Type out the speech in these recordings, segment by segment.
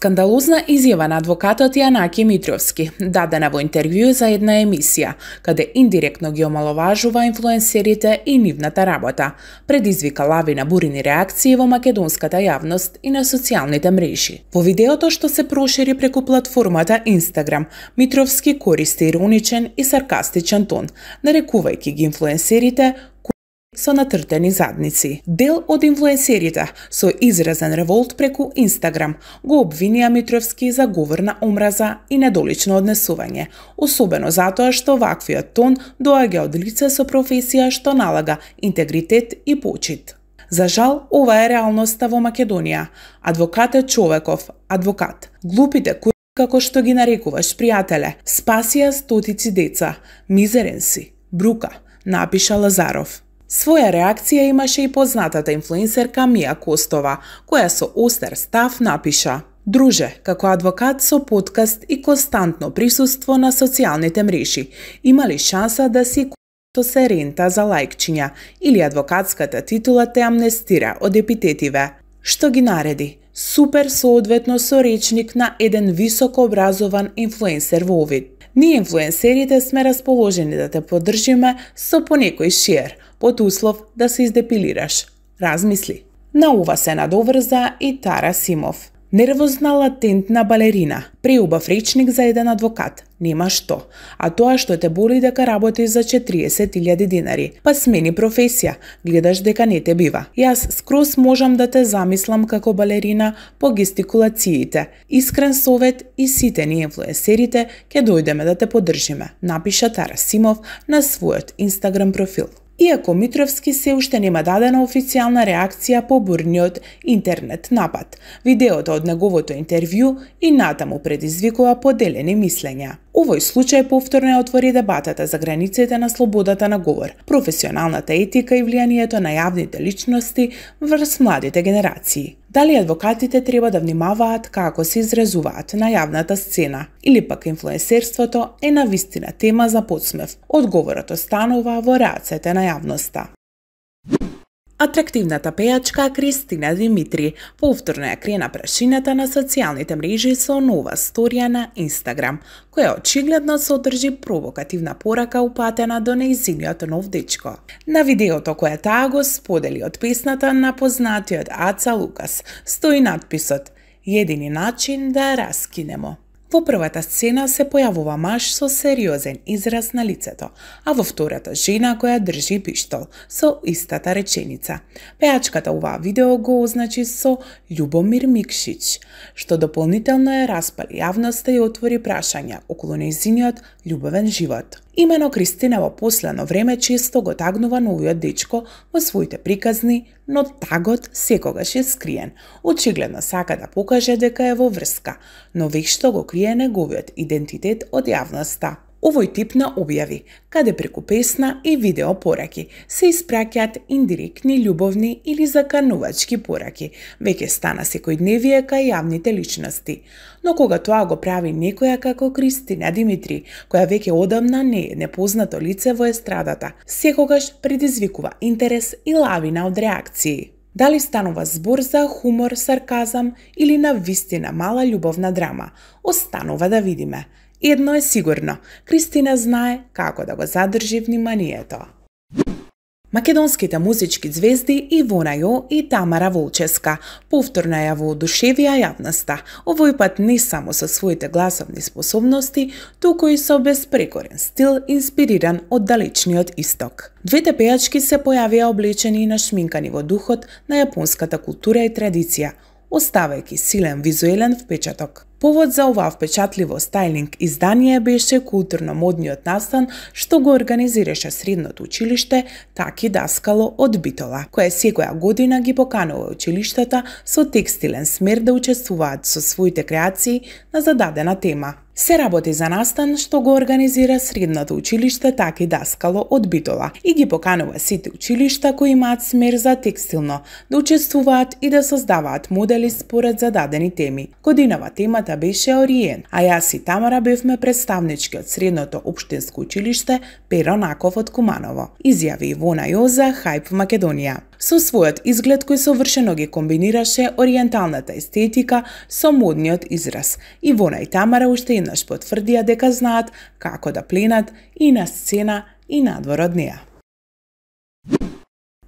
Скандалозна изјава на адвокатот Јанаки Митровски, дадена во интервју за една емисија, каде индиректно ги омаловажува инфлуенсерите и нивната работа, предизвика лавина бурни реакции во македонската јавност и на социјалните мрежи. Во видеото што се прошири преку платформата Instagram, Митровски користи ироничен и саркастичен тон, нарекувајќи ги инфлуенсерите со натртени задници. Дел од инфлуенсерите со изразен револт преку Инстаграм го обвинија Митровски за говор на омраза и недолично однесување, особено затоа што ваквиот тон доаѓа од лице со професија што налага интегритет и почит. За жал, ова е реалноста во Македонија. Адвокат е човеков адвокат. Глупите како што ги нарекуваш пријателе, спасија стотици деца, мизерен си, брука, напиша Лазаров. Своја реакција имаше и познатата инфлуенсерка Мија Костова, која со остар став напиша: "Друже, како адвокат со подкаст и константно присуство на социјалните мрежи, има ли шанса да си што се рента за лајкчиња или адвокатската титула те амнестира од епитетиве? Што ги нареди? Супер соодветно со речник на еден високо образован инфлуенсер во овид. Ние инфлуенсерите сме расположени да те поддржиме со понекој шер, под услов да се издепилираш. Размисли." На ова се надоврза и Тара Симов. Нервозна латентна балерина, преубав речник за еден адвокат, нема што, а тоа што те боли дека работиш за 40.000 денари, па смени професија, гледаш дека не те бива. Јас скроз можам да те замислам како балерина по гестикулациите. Искрен совет и сите ние инфлуенсерите ќе дојдеме да те поддржиме, напиша Тара Симов на својот Инстаграм профил. Иако Митровски се уште нема дадена официјална реакција по бурниот интернет напад, видеото од неговото интервју и натаму предизвикува поделени мислења. Овој случај повторно отвори дебатата за границите на слободата на говор, професионалната етика и влијанието на јавните личности врз младите генерации. Дали адвокатите треба да внимаваат како се изразуваат на јавната сцена, или пак инфлуенсерството е навистина тема за подсмев? Одговорот останува во рацете на јавноста. Атрактивната пејачка Кристина Димитри повторно ја крена прашината на социјалните мрежи со нова сторија на Инстаграм, која очигледно содржи провокативна порака упатена до нејзиниот нов дечко. На видеото кое таа го сподели од песната на познатиот Аца Лукас стои надписот "Едини начин да ја раскинемо". Во првата сцена се појавува маж со сериозен израз на лицето, а во втората жена која држи пиштол со истата реченица. Пејачката оваа видео го означи со Љубомир Микшич, што дополнително ја распали јавноста и отвори прашања околу нејзиниот љубовен живот. Имено Кристина во последно време често го тагнува новиот дечко во своите приказни, но тагот секогаш е скриен. Очигледно сака да покаже дека е во врска, но вешто го крие неговиот идентитет од јавноста. Овој тип на објави, каде преку песна и видео пораки се испраќаат индиректни љубовни или заканувачки пораки, веќе стана секојдневие кај јавните личности. Но кога тоа го прави некоја како Кристина Димитри, која веќе одамна не е непознато лице во естрадата, секогаш предизвикува интерес и лавина од реакции. Дали станува збор за хумор, сарказам или на вистина мала љубовна драма, останува да видиме. Едно е сигурно, Кристина знае како да го задржи вниманието. Македонските музички звезди Ивона Јо и Тамара Волческа повторно ја воодушевија јавноста, овој пат не само со своите гласовни способности, туку и со безпрекорен стил инспириран од далечниот исток. Двете пејачки се појавија облечени и нашминкани во духот на јапонската култура и традиција, оставајќи силен визуелен впечаток. Повод за оваа впечатливо стајлинг издание беше културно-модниот настан што го организираше средното училиште Таки Даскало од Битола, кое секоја година ги поканува училиштата со текстилен смер да учествуваат со своите креации на зададена тема. Се работи за настан што го организира средното училиште Таки Даскало од Битола и ги поканува сите училишта кои имаат смер за текстилно да учествуваат и да создаваат модели според зададени теми. Годинава темата беше Ориен, а јас и Тамара бевме представнички од средното општинско училиште Перо Наков од Куманово, изјави Ивона Јо за Хајп Македонија. Со својот изглед кој совршено ги комбинираше ориенталната естетика со модниот израз. Ивона и Тамара уште еднаш потврдија дека знаат како да пленат и на сцена и надвор од неа.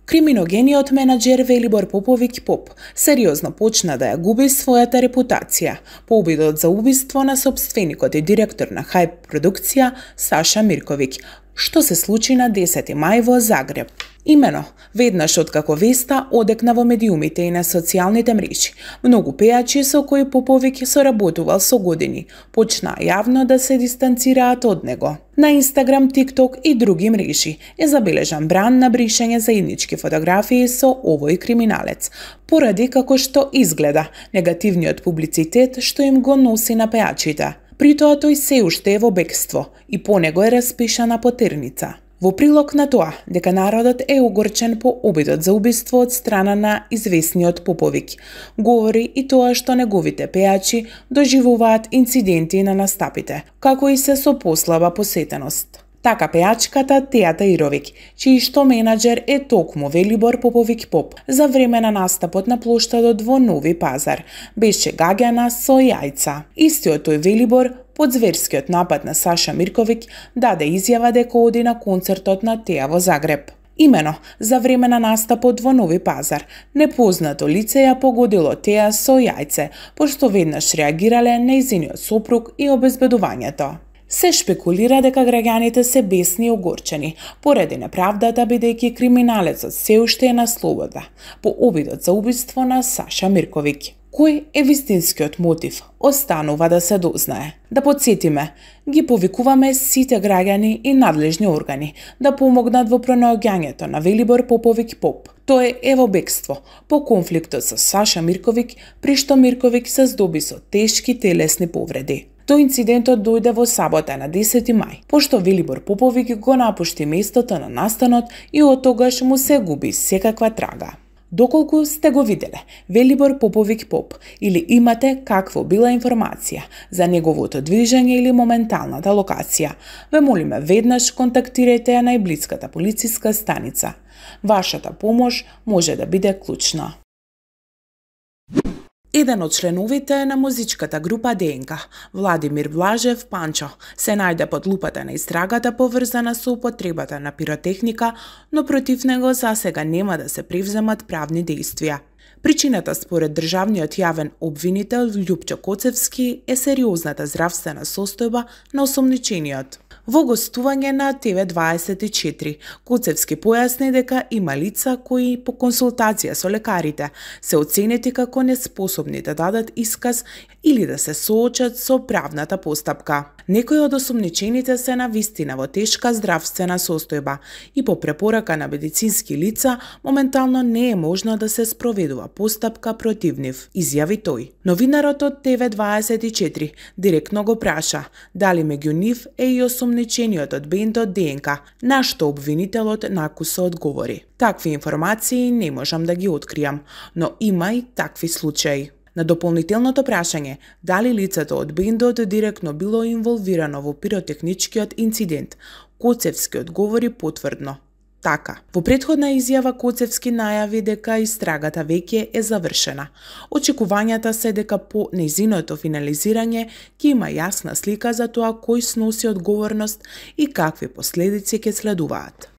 Криминогениот менаџер Велибор Поповиќ Поп сериозно почна да ја губи својата репутација по обидот за убиство на сопственикот и директор на Хајп продукција Саша Мирковиќ, што се случи на 10 мај во Загреб. Имено, веднаш откако веста одекна во медиумите и на социјалните мрежи, многу пејачи со кои Поповиќ соработувал со години, почнаа јавно да се дистанцираат од него. На Инстаграм, ТикТок и други мрежи е забележан бран на бришење заеднички фотографии со овој криминалец, поради како што изгледа негативниот публицитет што им го носи на пејачите. При тоа тој се уште е во бегство и по него е распишана потерница. Во прилог на тоа дека народот е огорчен по обидот за убиство од страна на известниот Поповиќ, говори и тоа што неговите пејачи доживуваат инциденти на настапите, како и се со послаба посетеност. Така пејачката Тејата Ировиќ, чиј што менаџер е токму Велибор Поповиќ Поп, за време на настапот на плоштадот во Нови Пазар, беше гаѓана со јајца. Истиот тој Велибор под зверскиот напад на Саша Мирковиќ даде изјава дека оди на концертот на Теја во Загреб. Имено, за време на настапот во Нови Пазар, непознато лице ја погодило Теја со јајце, пошто веднаш реагирале нејзиниот сопруг и обезбедувањето. Се шпекулира дека граѓаните се бесни и огорчени поради неправдата, бидејќи криминалецот се уште е на слобода по обидот за убиство на Саша Мирковиќ. Кој е вистинскиот мотив останува да се дознае. Да потсетиме, ги повикуваме сите граѓани и надлежни органи да помогнат во пронаоѓањето на Велибор Поповиќ Поп. Тој е во бегство по конфликтот со Саша Мирковиќ, при што Мирковиќ се здоби со тешки телесни повреди. Тој инцидентот дојде во сабота на 10 мај, пошто Велибор Поповиќ го напушти местото на настанот и од тогаш му се губи секаква трага. Доколку сте го виделе Велибор Поповиќ Поп или имате каква била информација за неговото движење или моменталната локација, ве молиме веднаш контактирајте ја најблиската полициска станица. Вашата помош може да биде клучна. Еден од членовите на музичката група ДНК, Владимир Блажев Панчо, се најде под лупата на истрагата поврзана со употребата на пиротехника, но против него засега нема да се превземат правни дејствија. Причината според државниот јавен обвинител Љупчо Коцевски е сериозната здравствена состојба на осомничениот. Во гостување на TV24, Коцевски појасни дека има лица кои по консултација со лекарите се оценети како неспособни да дадат исказ или да се соочат со правната постапка. Некои од осомничените се на вистина во тешка здравствена состојба и по препорака на медицински лица моментално не е можно да се спроведува постапка против нив, изјави тој. Новинарот од TV24 директно го праша дали меѓу нив е и осомничениот од бендот ДНК, на што обвинителот накусо одговори: "Такви информации не можам да ги откријам, но има и такви случаи." На дополнителното прашање дали лицето од бендот директно било инволвирано во пиротехничкиот инцидент, Коцевски одговори потврдно: "Така." Во претходна изјава Коцевски најави дека истрагата веќе е завршена. Очекувањата се дека по нејзиното финализирање ќе има јасна слика за тоа кој сноси одговорност и какви последици ќе следуваат.